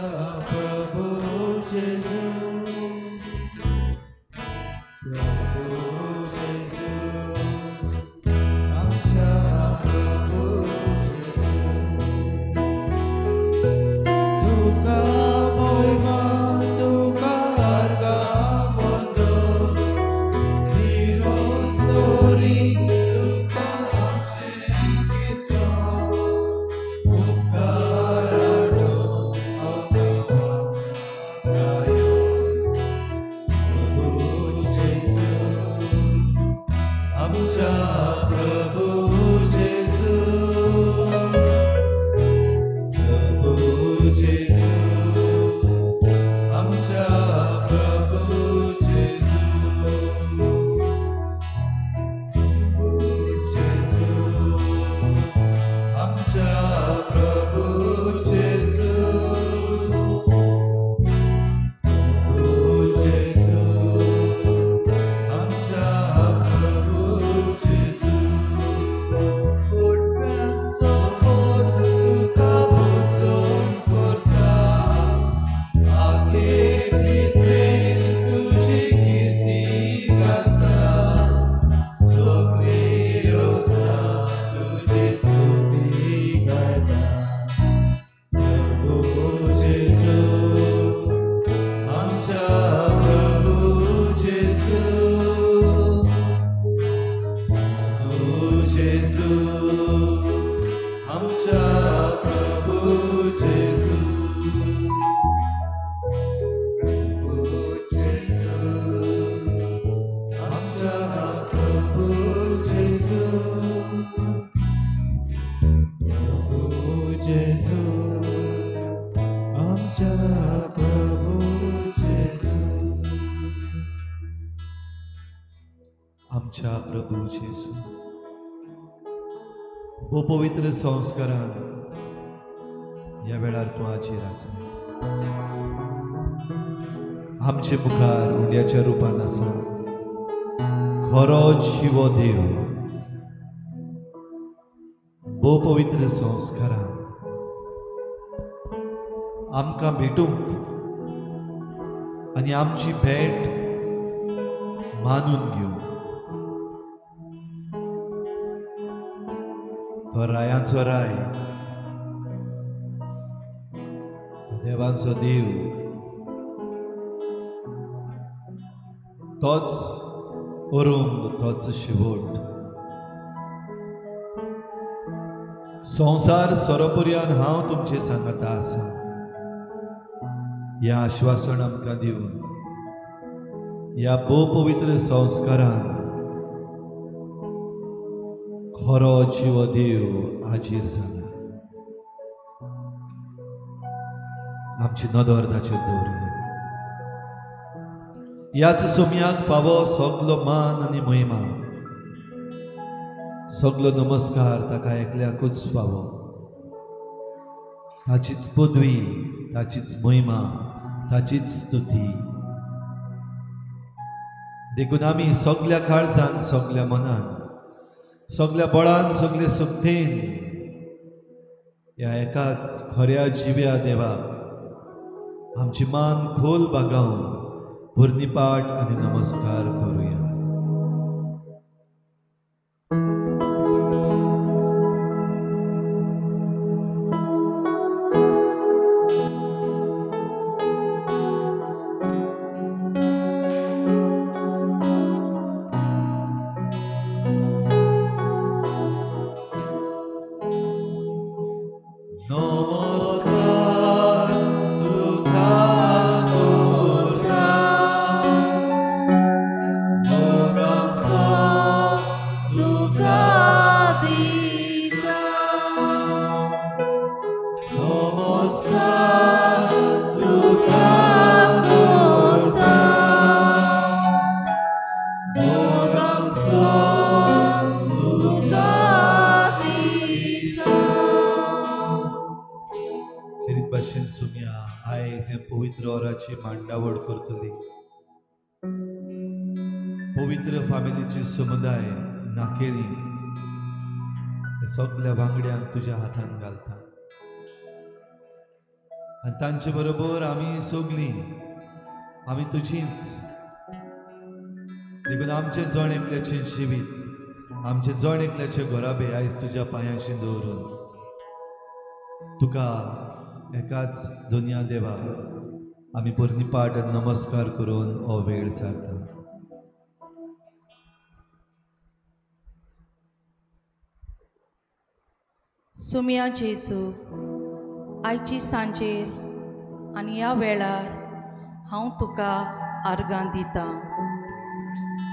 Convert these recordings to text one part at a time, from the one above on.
प्रभू जेजू, प्रभू जेजू, आमच्या प्रभू जेजू. तुका मोहिमा, तुका अर्घावंदो, निरंतरी तुका आमचें कीर्तन, उपकार हाडून आमी गायो. प्रभू जेजू, आमच्या प्रभू जेजू, प्रभू जेजू, आमच्या प्रभू जेजू, प्रभू जेजू, आमच्या प्रभू जेजू, प्रभू जेजू, आमच्या प्रभू जेजू. मोठ्यांचो पोट तुका पुजोवन करता, आखेर निद्रेन तुजी कीर्ती गाजता, सगळी रोजा तुजी स्तुती गायता. प्रभू जेजू, आमच्या प्रभू जेजू, प्रभू जेजू, आमच्या प्रभू जेजू, प्रभू जेजू, आमच्या प्रभू जेजू, प्रभू जेजू, आमच्या प्रभू जेजू. आमच्या प्रभू जेजू, भोव पवित्र संस्कारान ह्या वेळार तूं हाजीर आसा. आमचे मुखार उंड्याच्या रुपान आसा खरो जिवो देव. भोव पवित्र संस्कारान आमकां भेटूंक आनी आमची भेट मानून घेवंक तो रायांचो राय, तो देवांचो देव, तोच अरुंद, तोच शेवट. संवसार सोरोपर्यान हांव तुमचे सांगाता आसा ह्या आश्वासन आमकां दिवन ह्या भोव पवित्र संस्कारान खरो जिवो देव हाजीर जाला. आमची नदर ताचेर दवरिया. ह्याच सोमयाक फावो सगलो मान आनी महिमा, सगलो नमस्कार ताका एकल्याकूच फावो. ताचीच पदवी, ताचीच महिमा, ताचीच स्तुती. देखून आमी सगल्या काळजान, सगल्या मनान, सगल्या बळान, सगले शक्तीन ह्या एकाच खऱ्या जिव्या देवाक आमची मान खोल बागावन पुर्णीपाठ आनी नमस्कार करुया. नमस्कार तुका करता, मोगाचो तुका दिता. नमस्कार तुका करता, मोगाचो तुका दिता. खेरीत भाशेन सुमया आयज हे पवित्र ओराची मांडावळ करतली. पवित्र फामिलीची समुदाय नाकेळी सगल्या वांगड्यांक तुज्या हातान घालता. आनी तांचे बरोबर आमी सगलीं आमी तुजींच. देखून आमचें जण एकल्याचें जिवीत, आमचें जण एकल्याचें घराबे आयज तुज्या पांयांशी दवरून तुका एकाच दुनिया देवा आमी पोरणीपाठ आनी नमस्कार करून हो वेळ सारता. सुम्या जेजू, आयची सांजेर आनी ह्या वेळार हांव तुका आर्गां दितां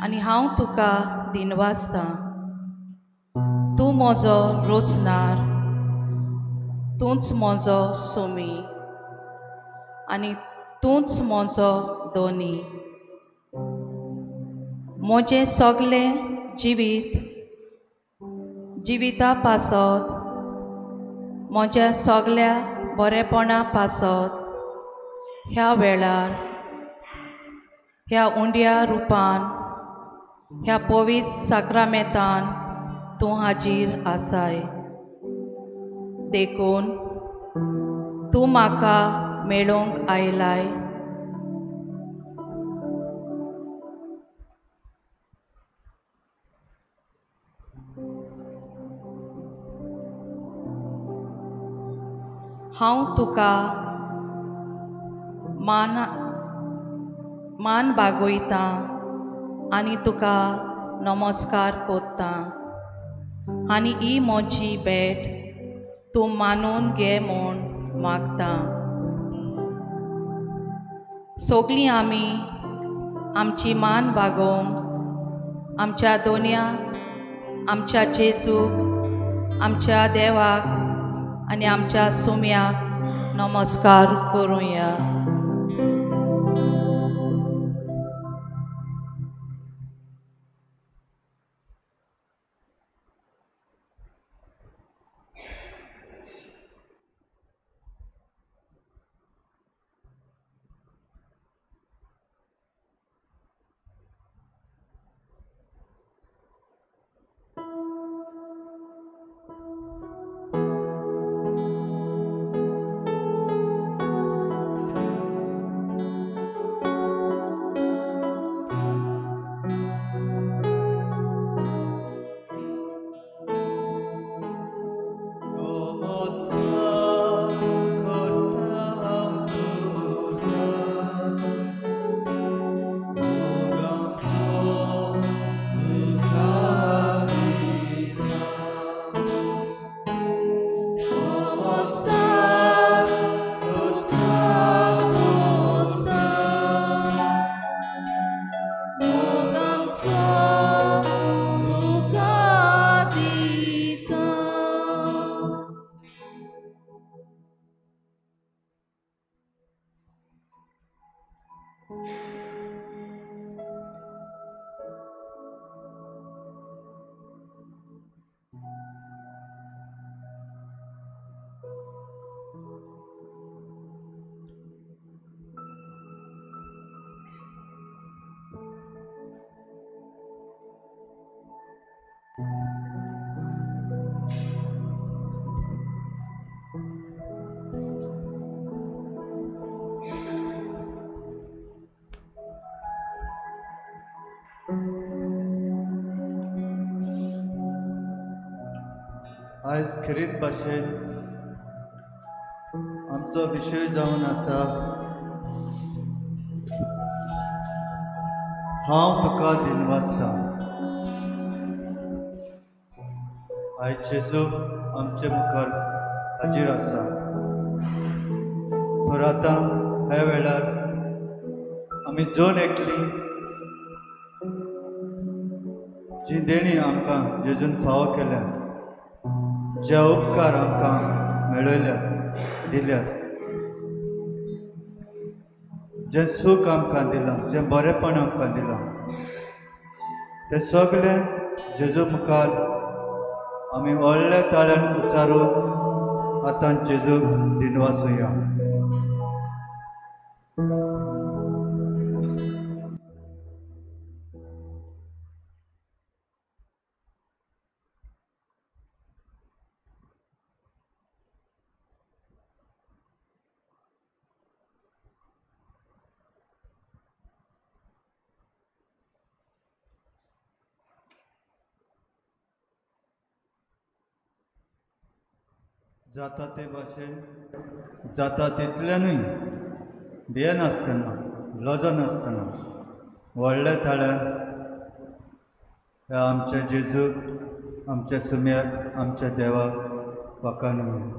आनी हांव तुका दिनवासतां. तूं म्हजो रोचनार, तूंच म्हजो सोमी आनी तूंच म्हजो दोनी. म्हजें सगलें जिवीत जिविता पासत, म्हज्या सगल्या बरेपणा पासत ह्या वेळार ह्या उंड्या रुपान ह्या पवित्र साक्रामेंतान तूं हाजीर आसाय. देखून तूं म्हाका मेळोवंक आयलाय. हांव तुका मान मान बागयतां आनी तुका नमस्कार कोत्तां आनी ही म्हजी भेट तूं मानून घे म्हूण मागतां. सगलीं आमी आमची मान बागोवंक आमच्या दोनयाक, आमच्या जेजूक, आमच्या देवाक आनी आमच्या सुम्याक नमस्कार करुया. आयज खेरीत भाशेन आमचो विशय जावन आसा, हांव तुका दिनवासतां. आयज जेजू आमचे मुखार हाजीर आसा. तर आतां ह्या वेळार आमी जण एकली जी देणी आमकां जेजून फावो केल्या, जे उपकार आमकां मेळयल्यात दिल्यात, जें सूख आमकां दिलां, जें बरेपण आमकां दिलां, तें सगळें जेजू मुखार आमी व्हडल्या ताळ्यान उच्चारून आतां जेजूक दिनवासुया. जाता ते भाशेन जाता तितल्यानूय भियेनासतना लजनासतना व्हडल्या ताळ्यान ह्या आमच्या जेजूक, आमच्या सुम्याक, आमच्या देवाक वाखाणुया.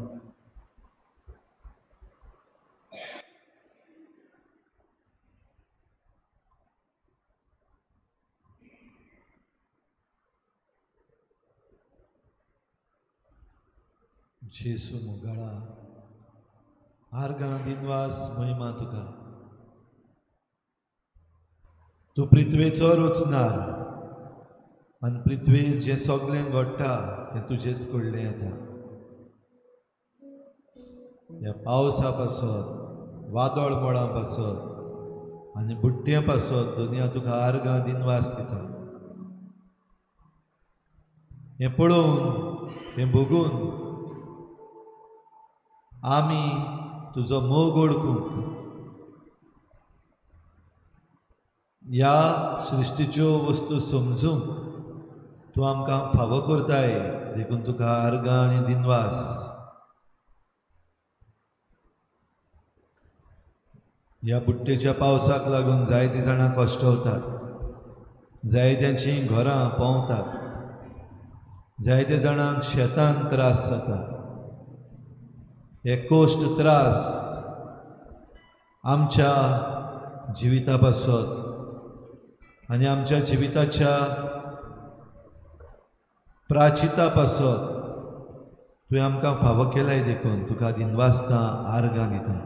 जेसू मोगाळा, आर्गां दिनवास महिमा तुका. तूं पृथ्वेचो रचणार आनी पृथ्वेर जें सगळें घडटा तें तुजेच कडलें येता. ह्या पावसा पासत, वादळ मळां पासत आनी बुट्टे पासत दुनिया तुका आर्गां दिनवास दिता. हें पळोवन, हें भोगून आमी तुजो मोग ओळखूंक, ह्या सृश्टीच्यो वस्तू समजूंक तूं आमकां फावो करताय, देखून तुका आर्गां आनी दिनवास. ह्या बुट्टेच्या पावसाक लागून जायतीं जाणां कश्टवतात, जायत्यांचीं घरां पोंवतात, जायते जाणांक शेतान त्रास जाता. हे कोश्ट त्रास आमच्या जिविता पासत आनी आमच्या जिविताच्या प्राचिता पासत तुवें आमकां फावो केलाय, देखून तुका दिनवासता, आर्गां दिता.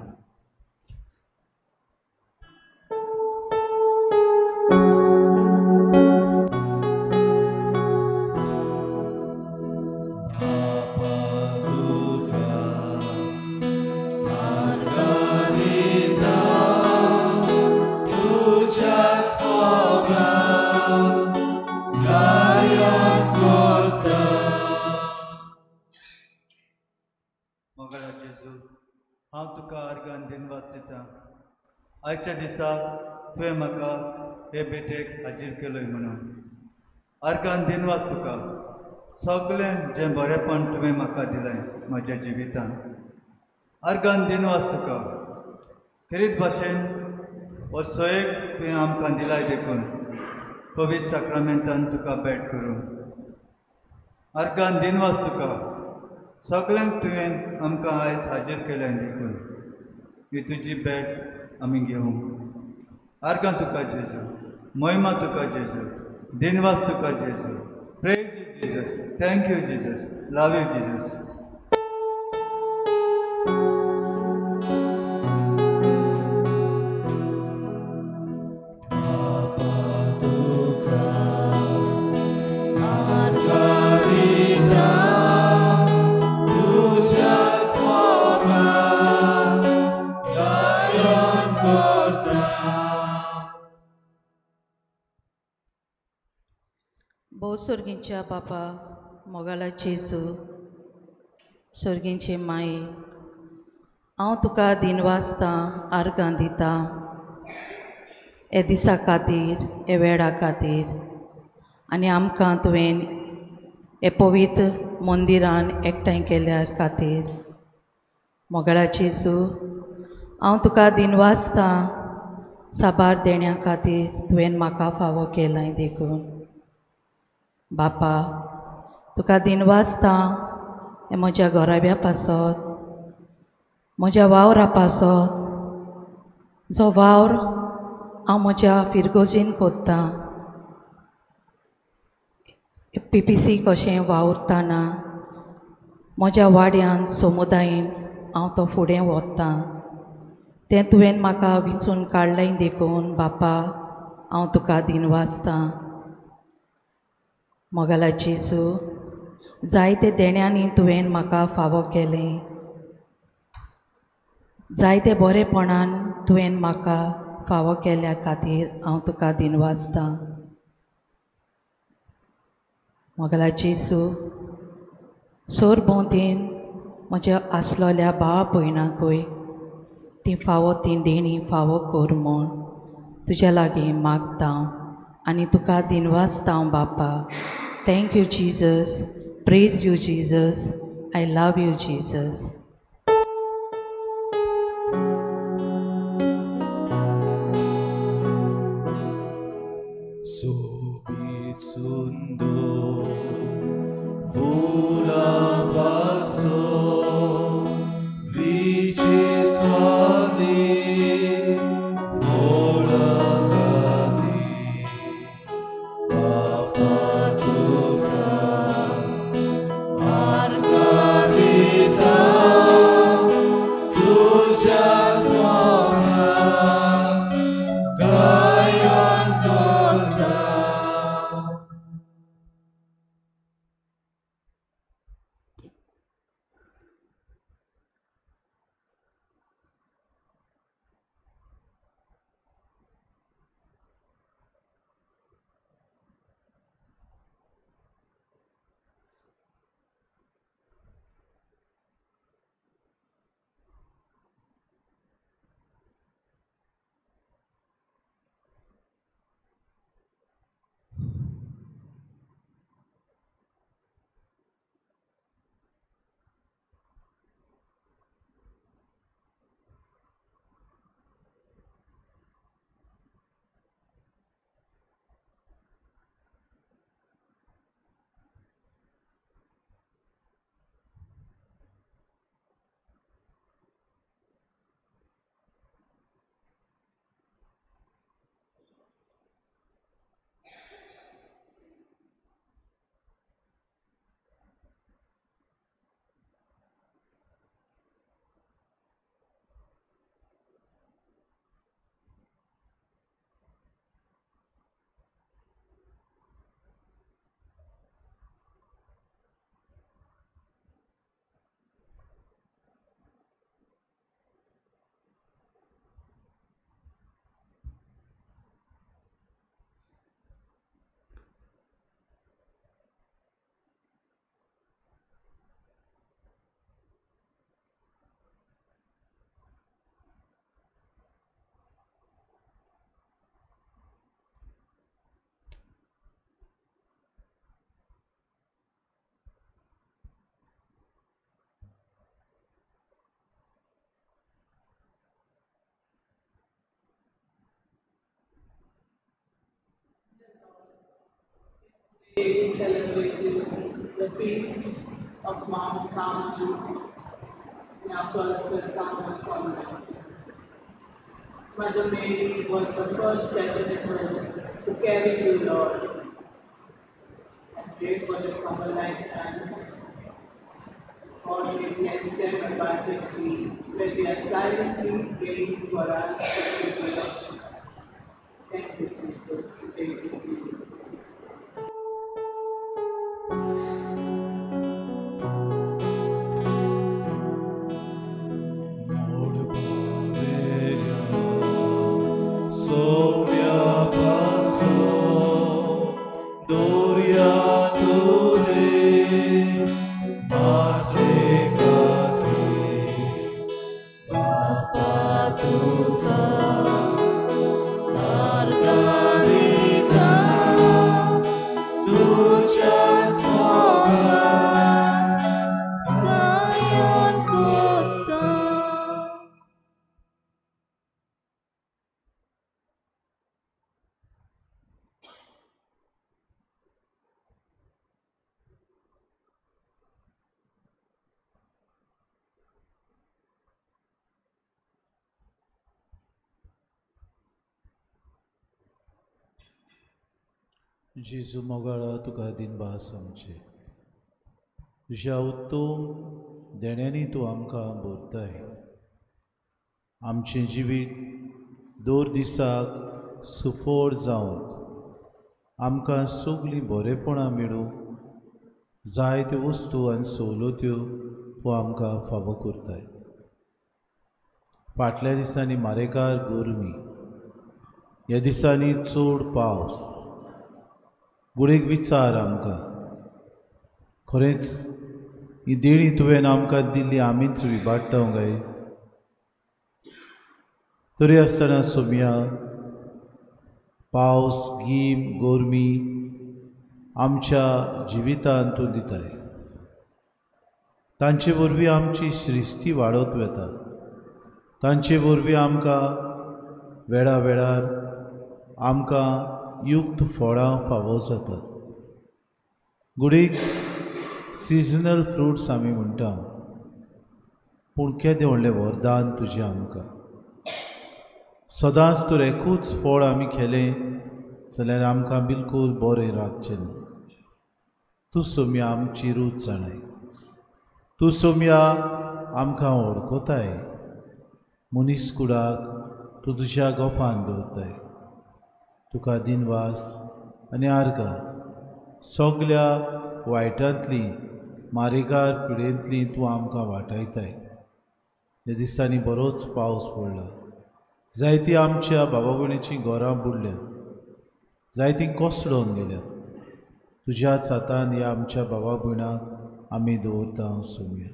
आयच्या दिसा तुवें म्हाका हे भेटेक हाजीर केलोय म्हणून आर्गान दिनवास तुका. सगळें जें बरेंपण तुवें म्हाका दिलें म्हज्या जिवितान, आर्गान दिनवास तुका. खेरीत भाशेन हो सोयेक तुवें आमकां दिलाय देखून पवित्र साक्रामेंतान तुका भेट करूं आर्गान दिनवास तुका. सगळ्यांक तुवें आमकां आयज हाजीर केलें देखून ही तुजी भेट आमी घेवं. आर्गां तुका जेजू, महिमा तुका जेजू, दिनवास तुका जेजू. Praise you Jesus, thank you Jesus, love you Jesus. सोर्गींच्या बापा, मोगाला जेजू, सोर्गींचे माये, हांव तुका दिनवासतां, आर्गां दितां हे दिसा खातीर, हे वेळा खातीर आनी आमकां तुवें हे पवित्र मंदिरान एकठांय केल्यार खातीर. मोगाळा जेजू, हांव तुका दिनवासतां साबार देण्या खातीर तुवें म्हाका फावो केलाय देखून. बापा, तुका दिनवासतां हे म्हज्या घराब्या पासत, म्हज्या वावरा पासत, जो वावर हांव म्हज्या फिरगोजीन कोत्तां, पी पी सी कशें वावुरतना म्हज्या वाड्यान समुदायेन हांव तो फुडें वतां, तें तुवें म्हाका विंचून काडलें देखून बापा हांव तुका दिनवासतां. मोगाला जेजू, जायते देण्यांनी तुवें म्हाका फावो केलें, जायते बरेपणान तुवें म्हाका फावो केल्या खातीर हांव तुका दिनवासतां. मोगाला जेजू, सोरभोंवतीन म्हज्या आसलोल्या भाव भयणाकूय ती फावो ती देणी फावो कर म्हूण तुज्या लागीं मागता आनी तुका दिनवासता बापा. Thank you Jesus, praise you Jesus, I love you Jesus. We celebrated the feast of Mount Carmel in our cloistered Carmel Convent. Mother Mary was the first tabernacle to carry you, Lord. I pray for the Carmelite nuns. God may bless them abundantly when they are silently praying for us in direction. Thank you, Jesus. Praise you, Jesus. जेजू मोगाळा तुका दिनभास आमचे तुज्या उत्तम देण्यांनी तूं आमकां भरताय. आमचें जिवीत दर दिसाक सुफळ जावंक आमकां सगळीं बरेपणां मेळूंक जायत्यो वस्तू आनी सवलत्यो तूं आमकां फावो करताय. फाटल्या दिसांनी मारेकार गरमी, ह्या दिसांनी चड पावस, गुडेक विचार आमकां खरेंच ही देणी तुवें आमकां दिल्ली आमीच विबाडटा काय? तरी आसतना सोम्या पावस, गीम, गरमी आमच्या जिवितांत तूं दिताय. तांचे वरवीं आमची सृश्टी वाडत वता. तांचे वरवीं आमकां वेळा वेळार आमकां युक्त फळां फावो जातात. गुडीक सिजनल फ्रुट्स आमी म्हणटा, पूण केदें व्हडलें वरदान तुजें आमकां. सदांच तर एकूच फळ आमी खेलें जाल्यार आमकां बिलकूल बरें राखचें न्हू. तूं सोम्या आमची रूच जाणाय, तूं सोम्या आमकां वळखताय. मनीस कुडाक तूं तुज्या गोपान दवरताय. तुका दिनवास आनी आर्गां. सगल्या वायटांतली मारेकार पिडेंतली तूं आमकां वाटायताय. ह्या दिसांनी बरोच पावस पडला. जायतीं आमच्या बाबा भयणीचीं घरां बुडल्या, जायतीं कोसळून गेल्या. तुज्याच हातान ह्या आमच्या बाबा भयणाक आमी दवरता सोम्या.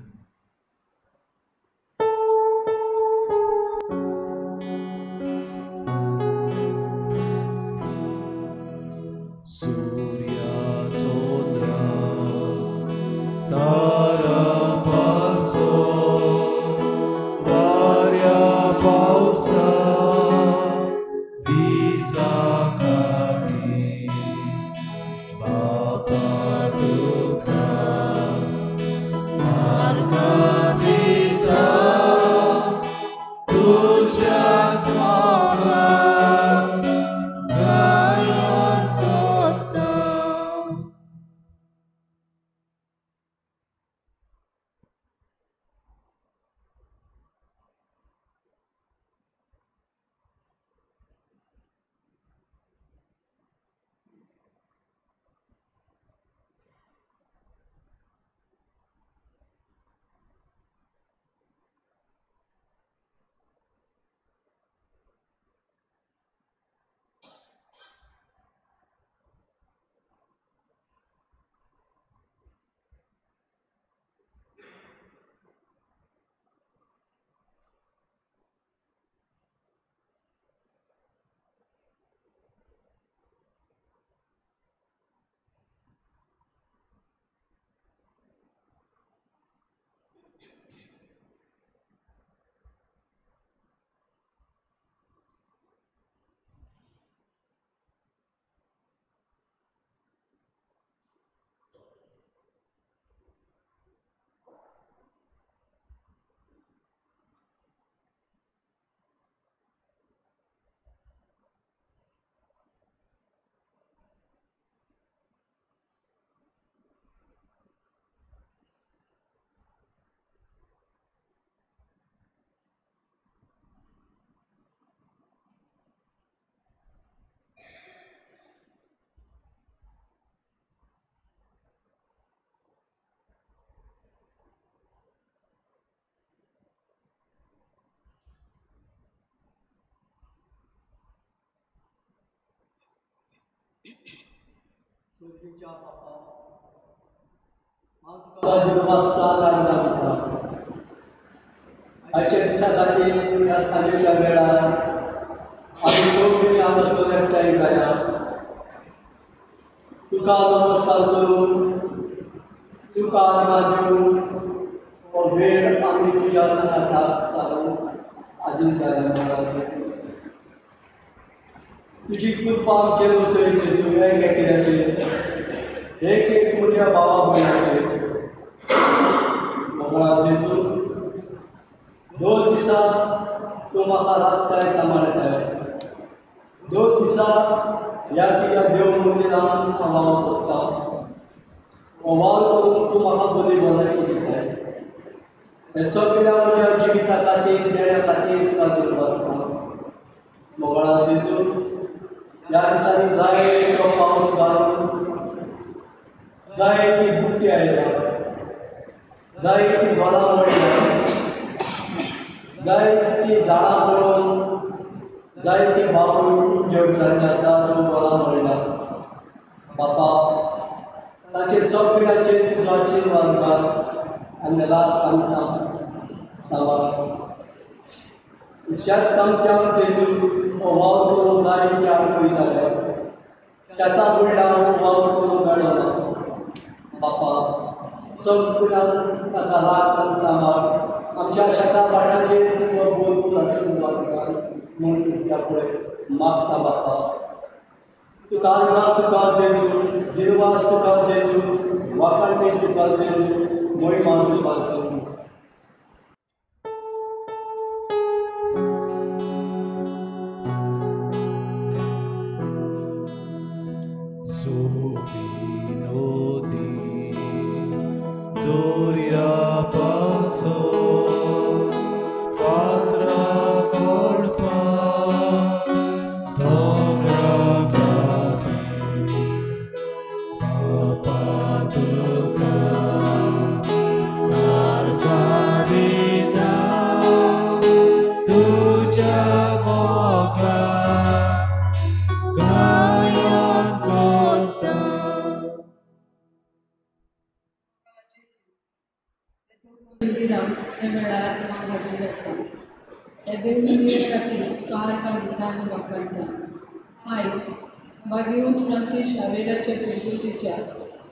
आयच्या दिसा खातीर ह्या सांजेच्या वेळार आमी सगळीं हांगासर एकठांय जाल्या. तुका नमस्कार करून, तुका आर्गां दिवन हो वेळ आमी तुज्या सांगाताक सारून आदीन जाल्या. महाराज तुजी कृपा आमचेर उतय जेजू, एक एकल्याचेर, एक एक म्हज्या भावा भयणाचेर. मोगळा जेजू, 2 दिसा तूं म्हाका राखताय, सांबाळटाय. 2 दिसा ह्या तुज्या देव मंदिरान हांव वावर करता. हो वावर करून तूं म्हाका बरी भलायकी दिताय. हें सगळ्या म्हज्या जिविता खातीर, देण्या खातीर तुका दिनवासता. मोगळा जेजू, ह्या दिसांनी जाय तो पावस घालून, जाय ती बुट्टी आयल्या, जाय ती गोलां पडल्या, जाय ती झाडां पडून, जाय ती बाबूल उद्योग जाल्ले आसा, त्यो गोलां पडल्या. बापा, ताचेर सगळ्याचेर तुजो आशिर्वाद घाल आनी रात आनी सांबाळ. शेत कामत्यांक जेजू हो वावर करूंक जाय ती आडखळी जाल्या. शेतां बुडल्या वावर करूंक मेळना. बापा, सगळ्या ताका राख आनी सांबाळ. आमच्या शेता भाटांचेर तुजो बोल आशिर्वाद घाल म्हूण तुज्या फुडें मागता बापा. तुका आर्गां तुका जेजू, दिनवास तुका जेजू, वाखाणणी तुका जेजू, महिमा तुका जेजू.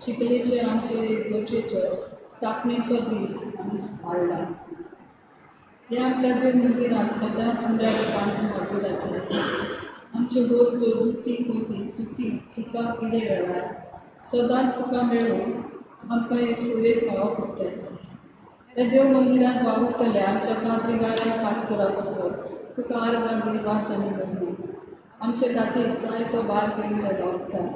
चिखलेचे आमचे इगर्जेचो स्थापनेचो दीस आमी पाळ्ळा. हे आमच्या देव मंदिरांत सदांच उण्या रुपान हाजीर आसा. आमच्यो गरजो दुखी कोती सुखी सुखां पिडे वेळार सदांच तुका मेळून आमकां एक सुरेख फावो करताय. ह्या देव मंदिरांत वावुरतल्या आमच्या पाद्रिगाराक पातकरा पासत तुका आर्गां दिनवास आनी बंदी. आमचे खातीर जाय तो भार घेवन ते वावुरता.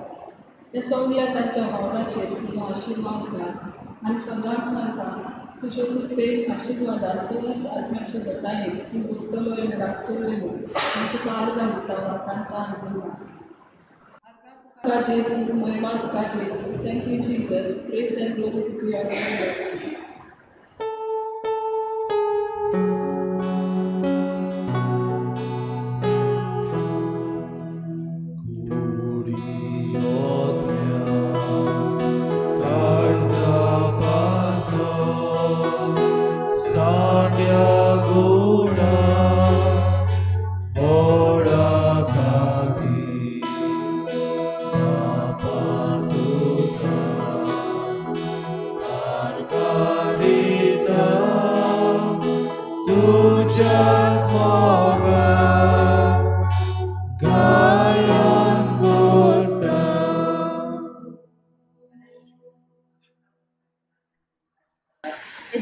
त्या सगल्या तांच्या वावराचेर तुजो आशिर्वाद घाल आनी सदांच सांगता तुज्यो कृपेन आशिर्वादान तूंच आत्म्याच्या गतायेन तूं उरतलोय आनी राखतलोय म्हूण आनी तुका आर्गां दिता वाखाणता आनी दिनवास. तुका जेजू, महिमा तुका जेजू. Thank you Jesus. Praise and glory to your name.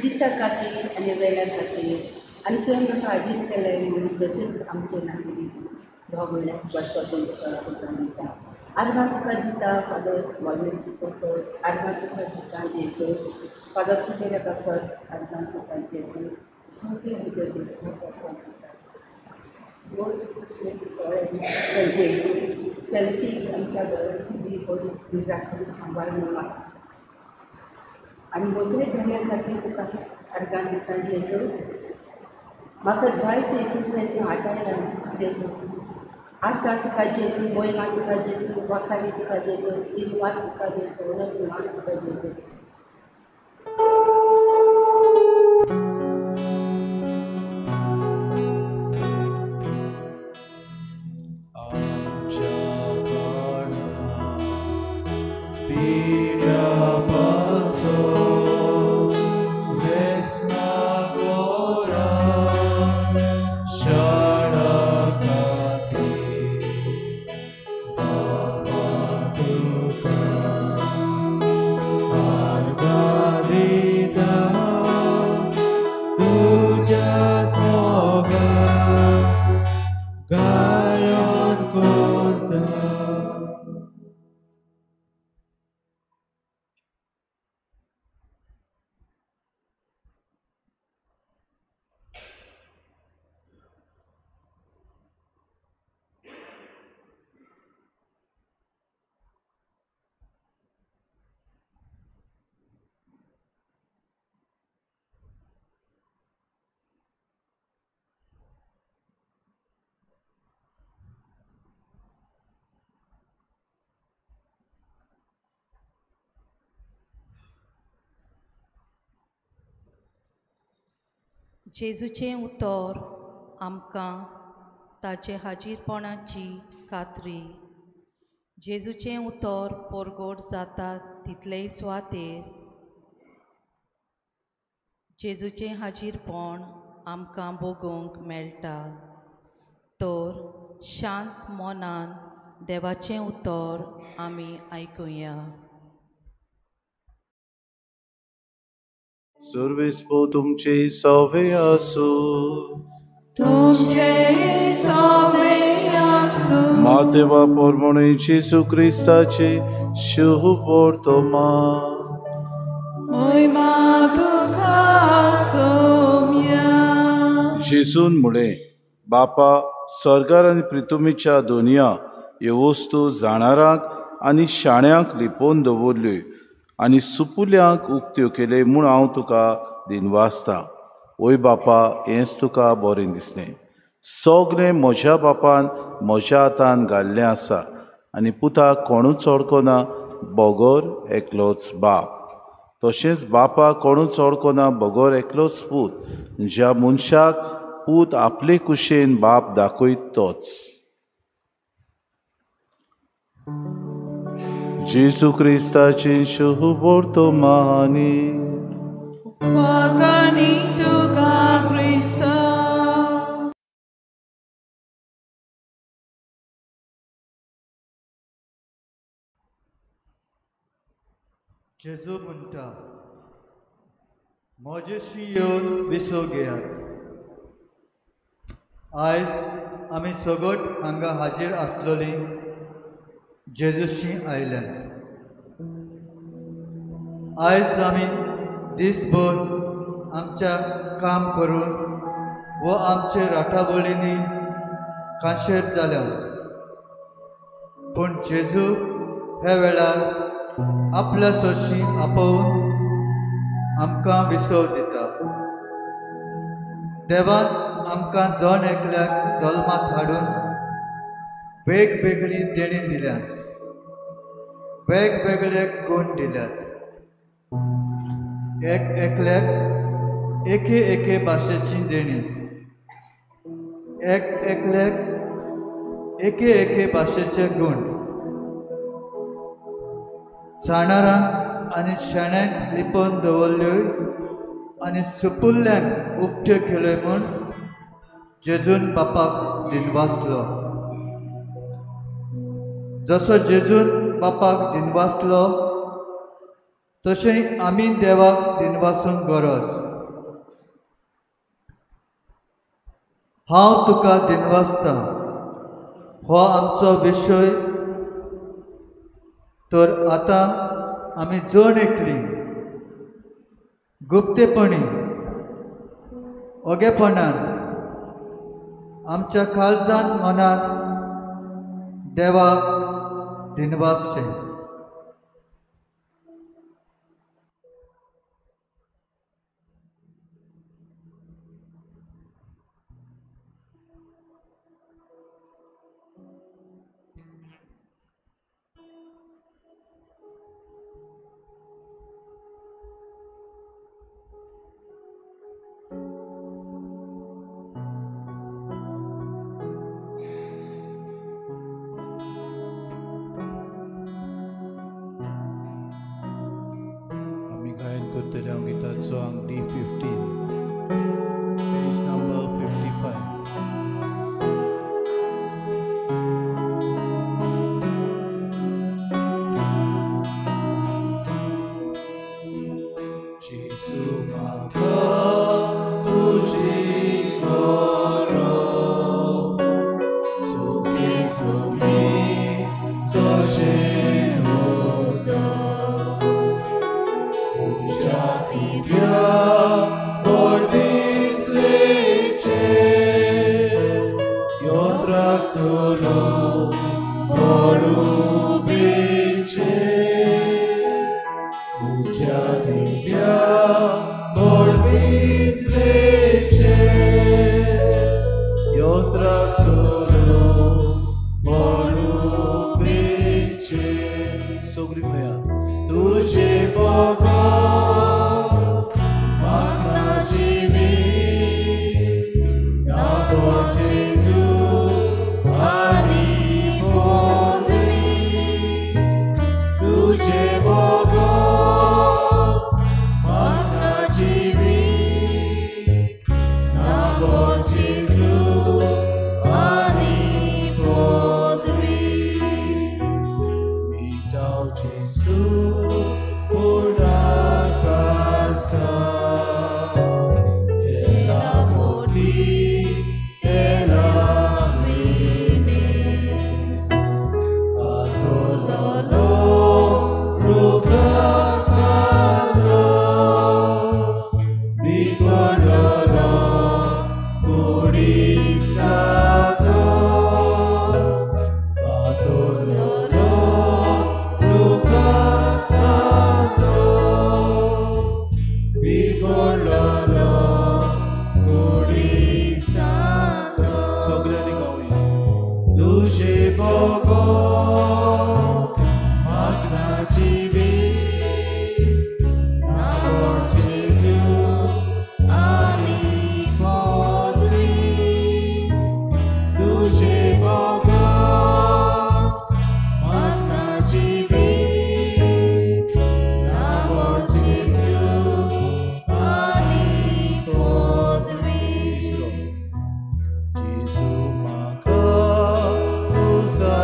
दिसा खातीर आनी वेळा खातीर आनी तुवें म्हाका हाजीर केलें म्हणून तशेंच आमचें नागरी भाव भयणां बसपाक तुका दिता. आर्गां तुका दिता फादर वॉलेसी पासत, आर्गां तुका दिता जेजू, फादर कुटेरा पासत, आर्गां तुका जेजू, सगळें आमच्या देवचा पासत दिता. जेजू पेन्सील आमच्या घरांत बरी राखून सांबाळ म्हणून आनी म्हज्या धन्या खातीर तुका आर्गां दिता जेजू. म्हाका जाय तें तितलें तूं आटायलां जेजू. आतां तुका जेजू, महिमा तुका जेजू, वाखाणी तुका जेजू, दिनवास तुका जेजू, मान तुका जेजू. जेजूचें उतर आमकां ताचे हाजीरपणाची खात्री. जेजूचें उतर परगट जाता तितलेय सुवातेर जेजूचें हाजीरपण आमकां भोगूंक मेळटा. तर शांत मनान देवाचें उतर आमी आयकुया. सर्वेस्पो तुमचे सवे आसूं. तुमचे सवे आसूं. मातेवा पोरमणे जेजू क्रिस्ताचे शुभ वर्तमान. मोयमा तुका सोम्या. जेजून म्हळें, बापा, सरकार आनी प्रितुमीच्या दोनया ह्यो वस्तू जाणारांक आनी शाण्यांक लिपोवन दवरल्यो आनी सुपुल्यांक उक्त्यो केल्यो म्हूण हांव तुका दिनवासता. ओय बापा, हेंच तुका बरें दिसलें. सगळें म्हज्या बापान म्हज्या हातान घाल्लें आसा आनी पुताक कोणूच वळखना बगर एकलोच बाप, तशेंच बापा कोणूच वळखना बगर एकलोच पूत, ज्या मनशाक पूत आपले कुशेन बाप दाखयत तोच. जेजू क्रिस्ताची शुभ वर्तमानी. वागानी तुका क्रिस्ता. जेजू म्हणटा, म्हजेशी येवन विसव घेयात. आयज आमी सगट हांगा हाजीर आसलोली जेजूशी आयल्यात. आयज आमी दीसभर आमच्या काम करून वो आमचे राटावळींनी कांशेर जाल्या, पूण जेजू ह्या वेळार आपल्या सरशी आपोवन आमकां विसव दिता. देवान आमकां जण एकल्याक जल्मांत हाडून वेगवेगळी देणी दिल्यात, वेगवेगळे गूण दिल्यात. एक एकल्याक एके एके भाशेची देणी, एक एकल्याक एके एके भाशेचे गूण. जाणारांक आनी शेण्यांक लिपोवन दवरल्यो आनी सुपुल्ल्यांक उक्त्यो केल्यो म्हूण जेजून बापाक दिनवासलो. जसो जेजून बापाक दिनवासलो तशें आमी देवाक दिनवासूंक गरज. हांव तुका दिनवासता हो आमचो विशय. तर आतां आमी जण एकली गुप्तेपणी ओगेपणान आमच्या काळजान मनान देवाक दिनवासचें. Song D15, page number 55. Jesu maka tuji koro, suki suki soshe muda. Tuđe Bogo, Magna Jivi. बगर म्हाका ना जिवीत ना व्हड जेजू आनी पदवी तुजे बगर म्हाका ना जिवीत ना व्हड जेजू आनी पदवी. तिसरो, जेजू म्हाका तुजो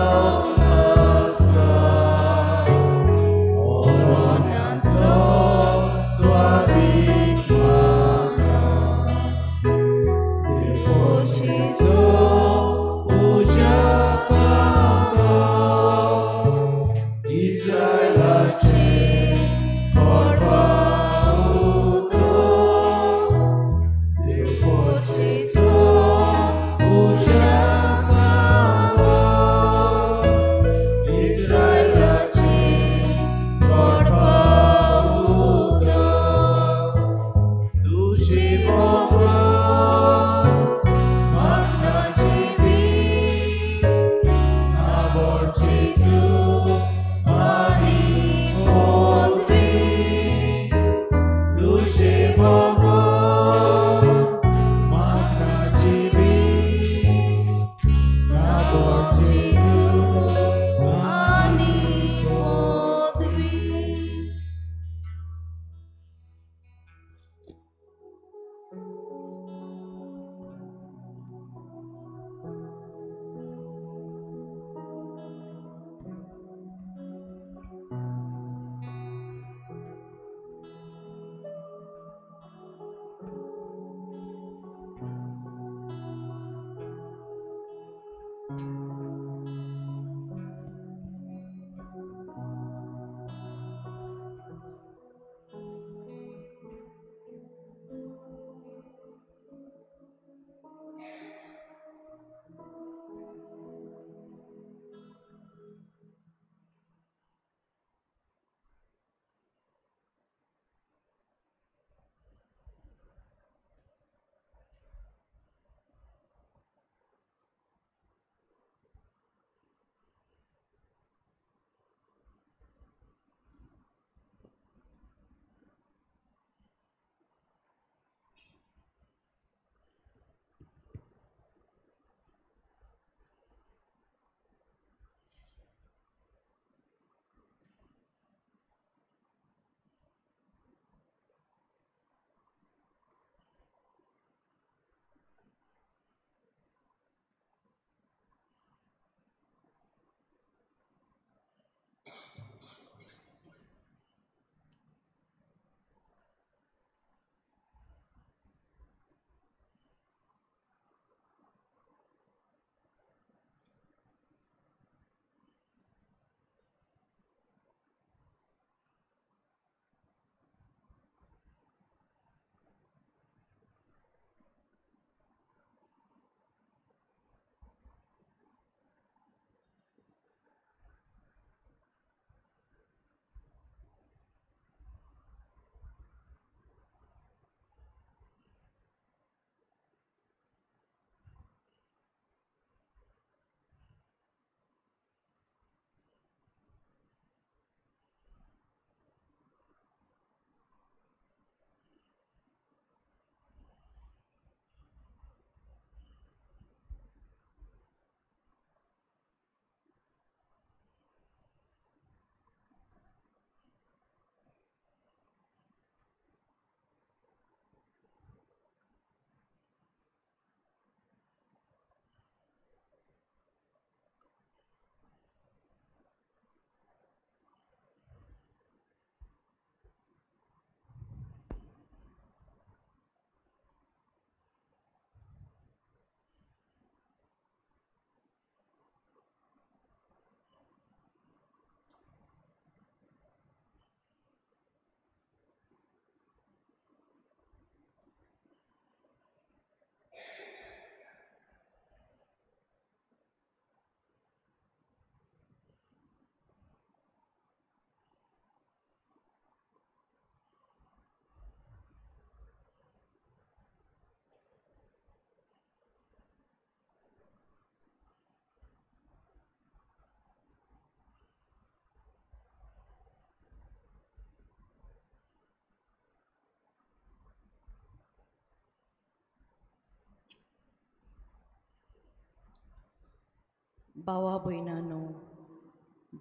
भावा भयणांनो,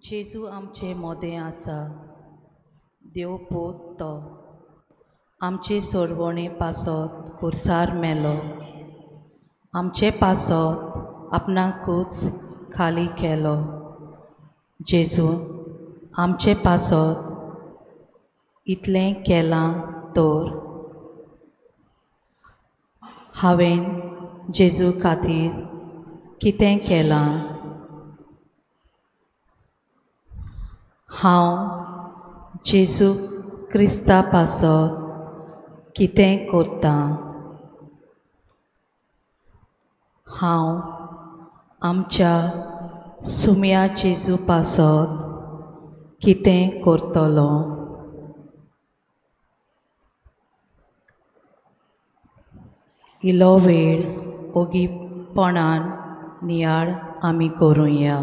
जेजू आमचे मोदें आसा. देव पोत तो आमचे सोडवणे पासत कुर्सार मेलो. आमचे पासत आपणाकूच खाली केलो. जेजू आमचे पासत इतलें केलां तर हांवें जेजू खातीर कितें केलां? हांव जेजू क्रिस्ता पासत कितें करतां? हांव आमच्या सुम्या जेजू पासत कितें करतलो? इलो वेळ ओगीपणान नियाळ आमी करुया.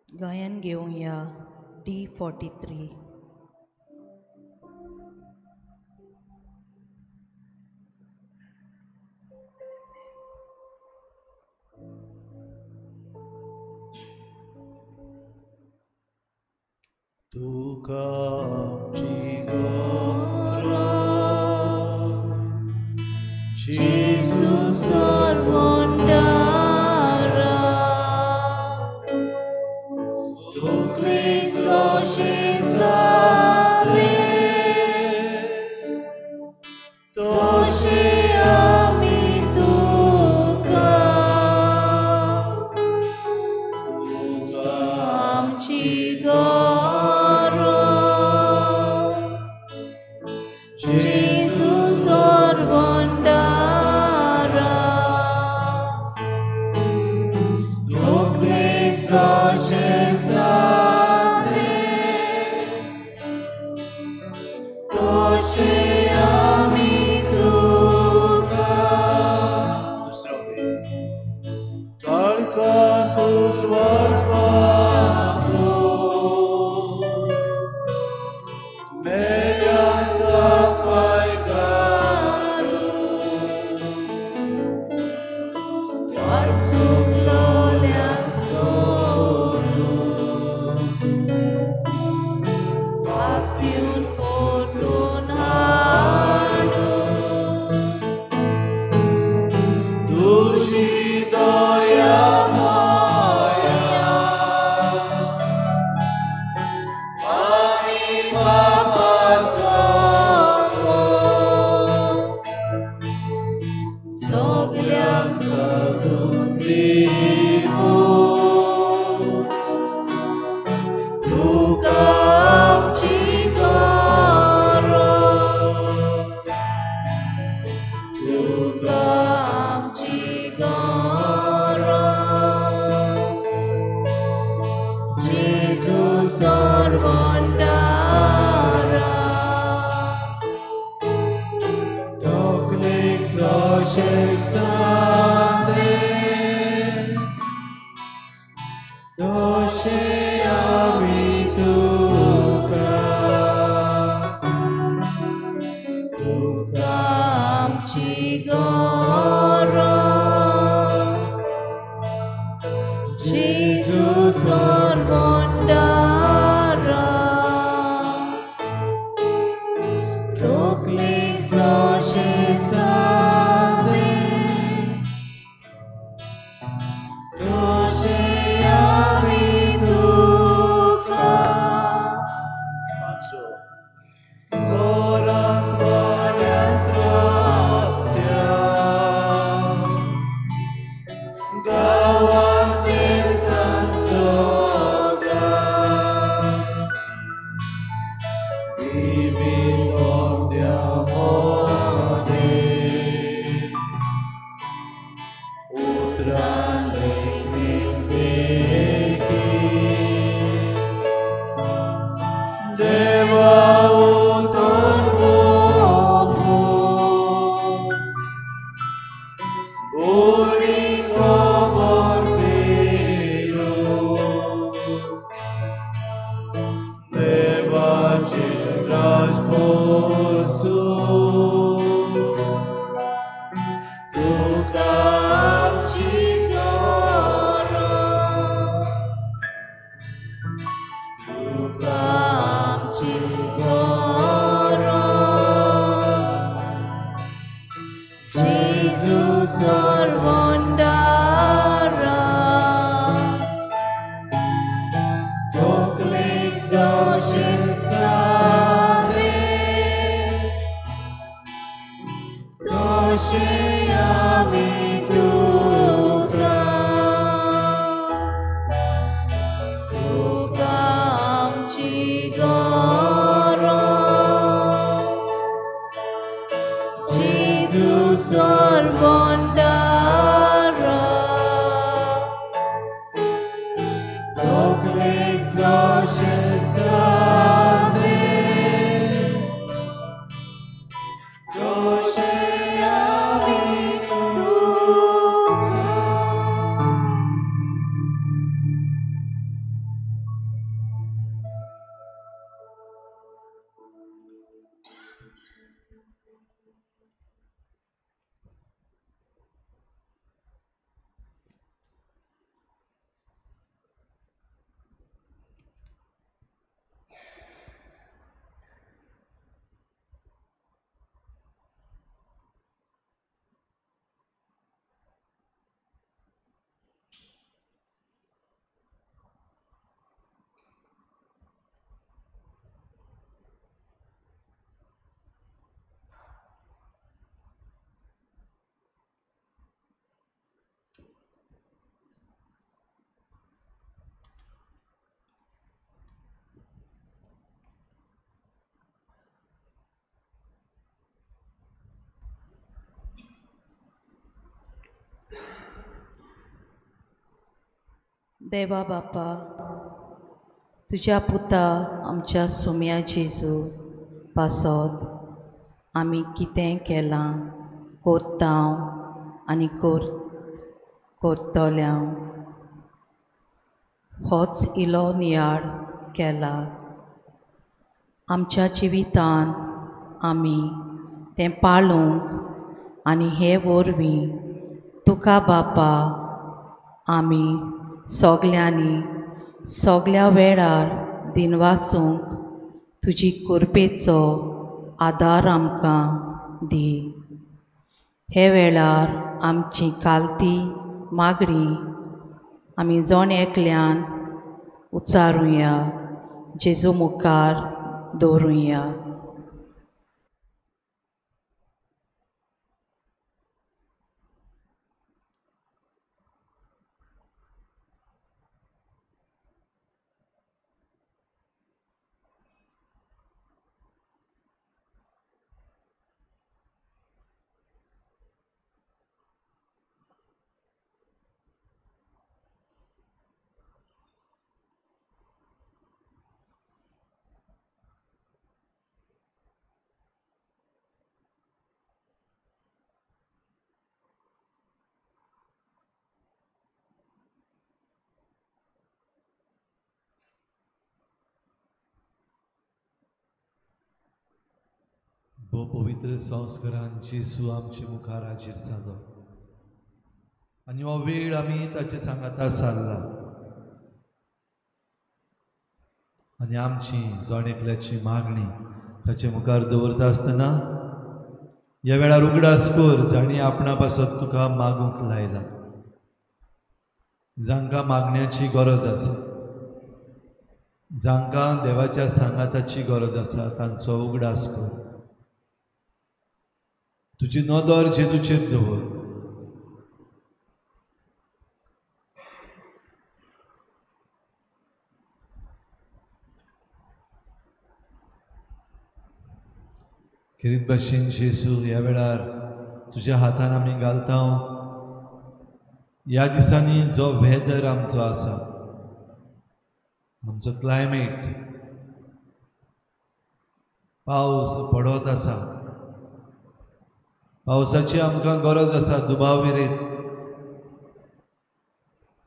गायन घेवया D43. तुका आमची गरज जेजू सर्वंदारा, तकलेचो शेजाले तशें आमी तुका, तुका आमची गरज जेजू सर्वंदारा, तकलेचो शेजाले तशें आमी तुका. दुसरो वेस. काळखांतूच वळपाचो मेल्या सफाय घालून, चुकलोल्यांक सोडून पातयून परतून हाडून, तुजी दया माया आनी पापाचो सगल्यांक जगून दिवूं तुका आमची गरज, तुका आमची गरज जेजू सर्वंदारा, तकलेचो शेजाले तशें आमी तुका, तुका आमची गरज जेजू सर्वंदारा, तकलेचो शेजाले तशें आमी तुका. पांचवो. घरांत वाड्यांत रस्त्यार, गांवांत देसांनी, देवा बापा, तुज्या पुता आमच्या सोम्या जेजू पासत आमी कितें केलां करता आनी करतल्या होच इलो नियाळ केला. आमच्या जिवितान आमी तें पाळूंक आनी हे वरवीं तुका बापा आमी सगल्यांनी सगल्या वेळार दिनवासूंक तुजी कृपेचो आदार आमकां दी. हे वेळार आमची कालती मागणी आमी जण एकल्यान उच्चारुया, जेजू मुखार दवरुया. भोव पवित्र संस्कारान जेजू आमचे मुखार हाजीर जालो आनी हो वेळ आमी ताचे सांगाता सारला आनी आमची जण एकल्याची मागणी ताचे मुखार दवरता आसतना ह्या वेळार उगडास कर जाणी आपणा पासत तुका मागूंक लायला, जांकां मागण्याची गरज आसा, जांकां देवाच्या सांगाताची गरज आसा तांचो उगडास कर. तुजी नदर जेजूचेर दवर. खेरीत भाशेन जेजू ह्या वेळार तुज्या हातान आमी घालता. ह्या दिसांनी जो वेदर आमचो आसा, आमचो क्लायमेट, पावस पडत आसा, पावसाची आमकां गरज आसा दुबाव विरेत,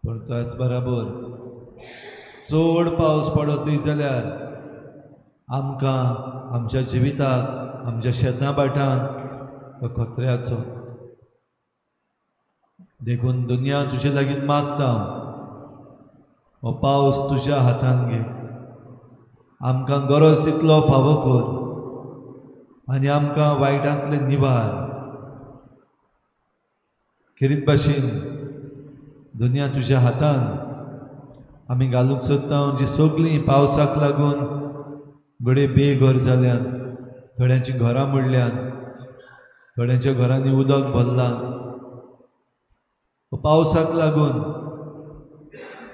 पूण त्याच बराबर चड पावस पडतूय जाल्यार आमकां आमच्या जिविताक, आमच्या शेतां भाटांक तो खतऱ्याचो। देखून दुनिया तुजे लागीं मागता, हो पावस तुज्या हातान घे, आमकां गरज तितलो फावो कर आनी आमकां वायटांतले निवार। खेरीत भाशेन दुनिया तुज्या हातान आमी घालूंक सोदता जी सगळीं पावसाक लागून घडये बेघर जाल्यान, थोड्यांची घरां मोडल्यान, थोड्यांच्या घरांनी उदक भरलां, पावसाक लागून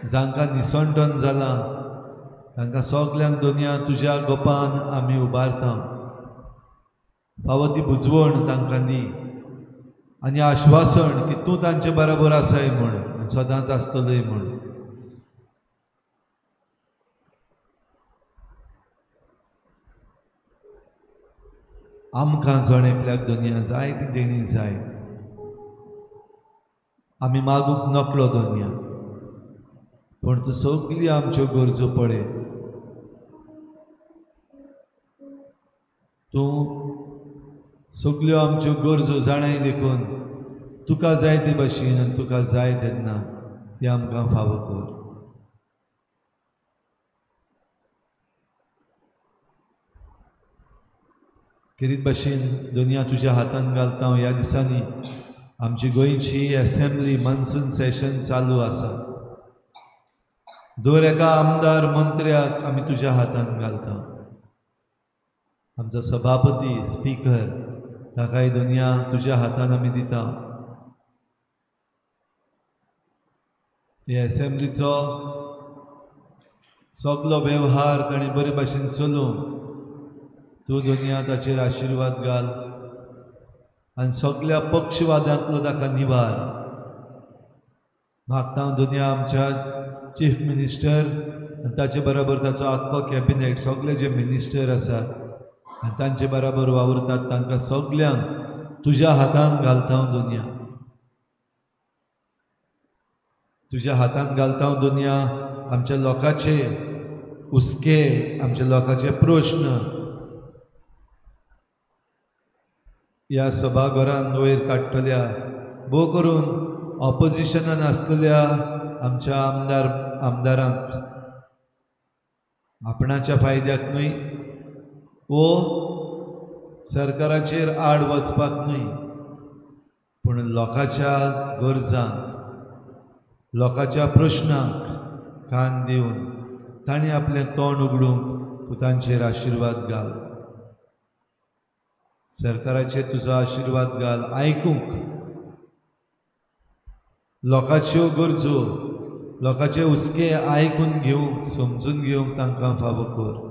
जांकां निसणटन जालां तांकां सगल्यांक दुनिया तुज्या गोपान आमी उबारता। फावो ती बुजवण तांकां दी आनी आश्वासन की तूं तांचे बराबर आसाय म्हूण आनी सदांच आसतलोय म्हूण। आमकां जण एकल्याक दुनिया जाय ती देणी जाय, आमी मागूंक नकळो दुनिया, पूण तूं सगळी आमच्यो गरजो पळय, तूं सगळ्यो आमच्यो गरजो जाणाय देखून तुका जाय ते भाशेन आनी तुका जाय तेन्ना ती आमकां फावो कर। खेरीत भाशेन दुनिया तुज्या हातान घालता। ह्या दिसांनी आमची गोंयची असेंब्ली मान्सून सेशन चालू आसा, दर एका आमदार मंत्र्याक आमी तुज्या हातान घालता, आमचो सभापती स्पीकर ताकाय दुनिया तुज्या हातान आमी दिता। हे असेंब्लीचो सगलो वेव्हार ताणें बरे भाशेन चलोवंक तूं दुनिया ताचेर आशिर्वाद घाल आनी सगल्या पक्षवादांतलो ताका निवार। मागता दुनिया आमच्या चीफ मिनिस्टर आनी ताचे बराबर ताचो आख्खो कॅबिनेट, सगळे जे मिनिस्टर आसात आनी तांचे बराबर वावुरतात तांकां सगल्यांक तुज्या हातान घालता दुनिया, तुज्या हातान घालता दुनिया। आमच्या लोकांचे हुस्के, आमच्या लोकांचे प्रश्न ह्या सभाघरान वयर काडटल्या, भोव करून ऑपोजिशनान आसलेल्या आमच्या आमदारांक आपणाच्या फायद्याक न्हय वो सरकाराचेर आड वचपाक न्हय, पूण लोकांच्या गरजांक, लोकांच्या प्रश्नांक कान दिवन तांणी आपलें तोंड उगडूंक तूं तांचेर आशिर्वाद घाल। सरकाराचेर तुजो आशिर्वाद घाल आयकूंक लोकांच्यो गरजो, लोकांचे हुस्के आयकून घेवंक, समजून घेवंक तांकां फावो कर।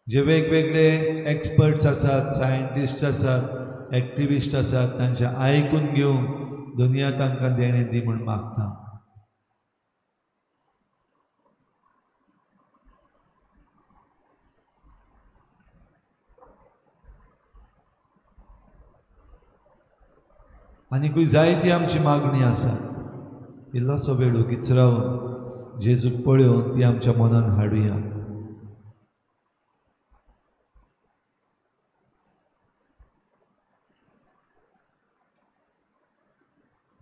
जे वेगवेगळे एक्सपर्ट्स आसात, सायंटिस्ट आसात, एक्टिविस्ट आसात, तांचे आयकून घेवंक दुनिया तांकां देणें दी म्हूण मागता। आनीकूय जायती आमची मागणी आसा, इल्लोसो वेळ ओगीच रावन जेजूक पळोवन ती आमच्या मनान हाडुया।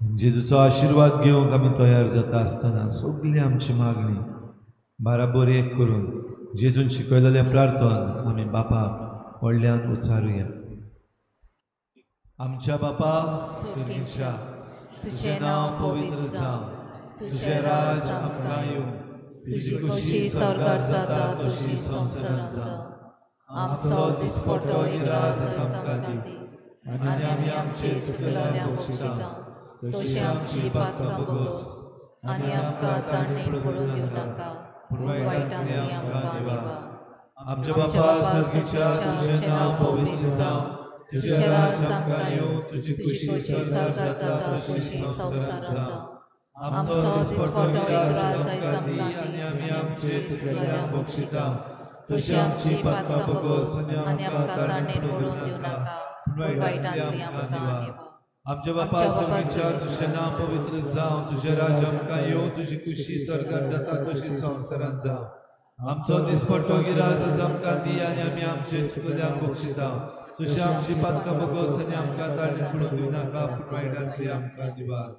जेजूचो आशिर्वाद घेवंक आमी तयार जाता आसतना सगळी आमची मागणी बराबर एक करून जेजून शिकयलेलें प्रार्थन आमी बापाक व्हडल्यान उच्चारुया। आमच्या बापा स्वर्गीच्या, तुझें नांव पवित्र जावं, तुझें राज आमकां येवं, तुजी खुशी स्वर्गार जाता तशी संवसारांत जावं। आमचो दिसपटो इराज आमकां दी आनी आमी आमचे चुकलेल्यांक बक्षिता तशी आमची पातकां भोगोस आनी आमकां ताणें पडून दिवं नाका, पूण वायटांतली आमकां निवार। आमच्या बापा स्वर्गीच्या, तुझें नांव पवित्र जावं, तुजें राज आमकां येवं, तुजी खुशी स्वर्गार जाता तशी संवसारांत जावं. आमचो दिसपट्टो राज आमकां दी आनी आमी आमचे चुकलेल्यांक बक्षिता, तशी आमची पातकां भोगोस आनी आमकां ताणेर पडून दिवं नाका, पूण वायटांतली आमकां निवार. आमच्या बापा स्वर्गीच्या, तुजें नांव पवित्र जावं, तुजें राज आमकां येवं, तुजी खुशी स्वर्गार जाता तशी संवसारांत जावं. आमचो दिसपट्टो गिरास आमकां दी आनी आमी आमचे चुकलेल्यांक बक्षिता, तशी आमची पातकां भोगोस आनी आमकां ताणेर पडून दिवं नाका, पूण वायटांतली आमकां निवार.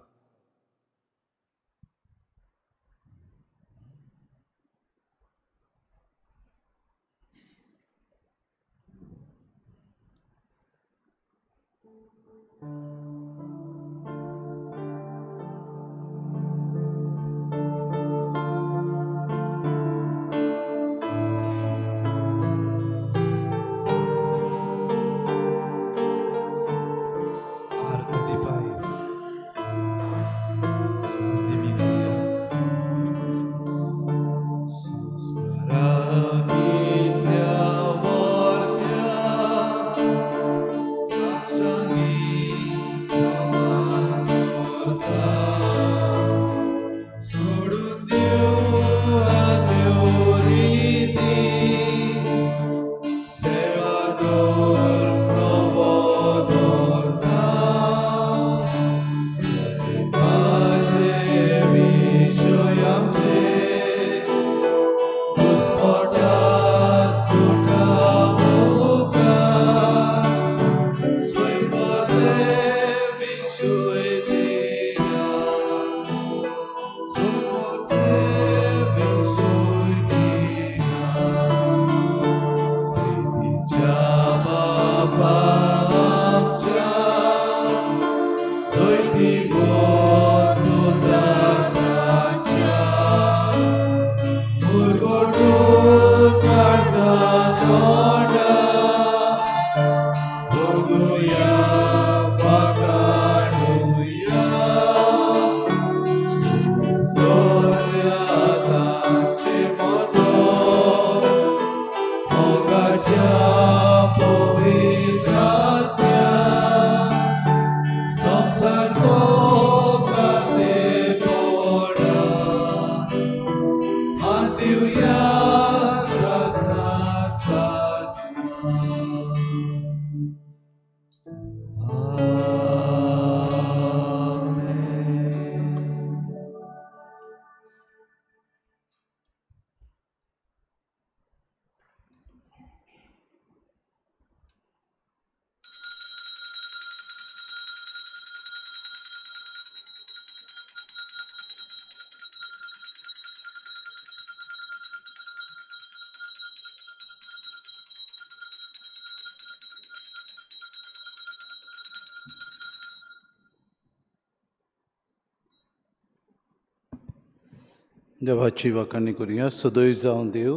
देवाची वाखाणी करुया. सदैव जावं देव,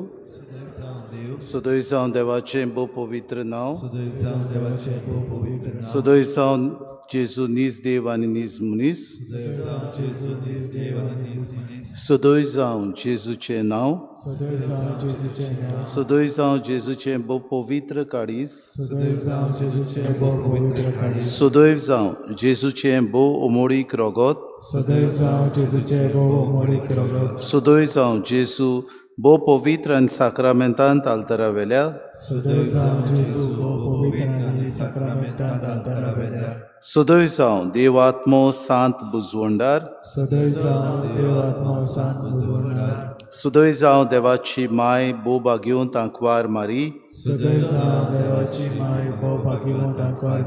सदैव जावं देवाचें भोव पवित्र नांव, सदैव जावं जेजू नीज देव आनी नीज मनीस, सदैव जावं जेजूचें नांव, सदैव जावं जेजूचें भोव पवित्र काळीज, सदैव जावं जेजूचें भोव अमोळीक रगत, सदैव जावं जेजू भोव पवित्र आनी साक्रामेंतांत आल्तरावेल्या, सदैव जावं देवात्मो सांत बुजवंडार, सदैव जावं देवाची माय भोव भाग्यवंत आंकवार मारी,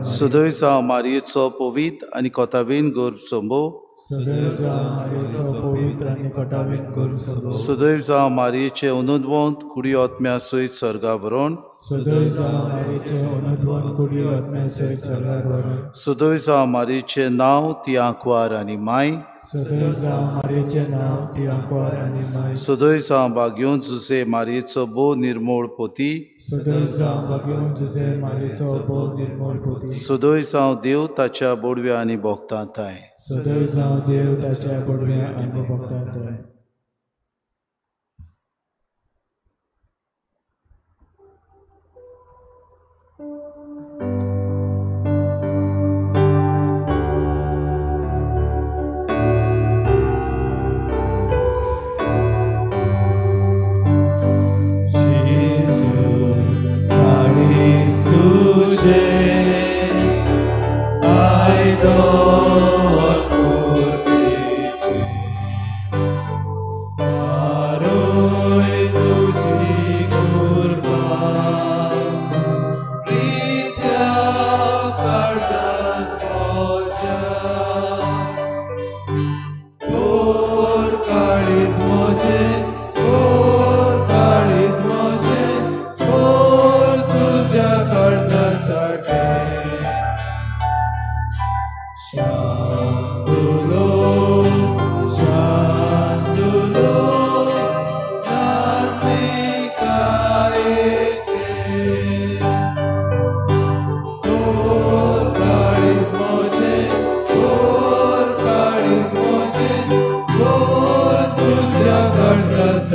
सदैव जावं मारयेचो पवित्र आनी कोतावीन गर्भ संभव, सदैव जावं मारयेचे अनुद्वंत कुडी आत्म्या सयत स्वर्गा व्हरोन, सदैव जावं मारयेचें नांव ती आंकवार आनी माय, सदैव जावं भाग्यवंत जुझे मारयेचो भोव निर्मोळ पोती, सदैव जावं देव ताच्या बोडव्या आनी भोगतां थांय. सदैव जावं देव ताच्या बोडव्या आनी भोगतां थांय.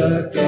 सके।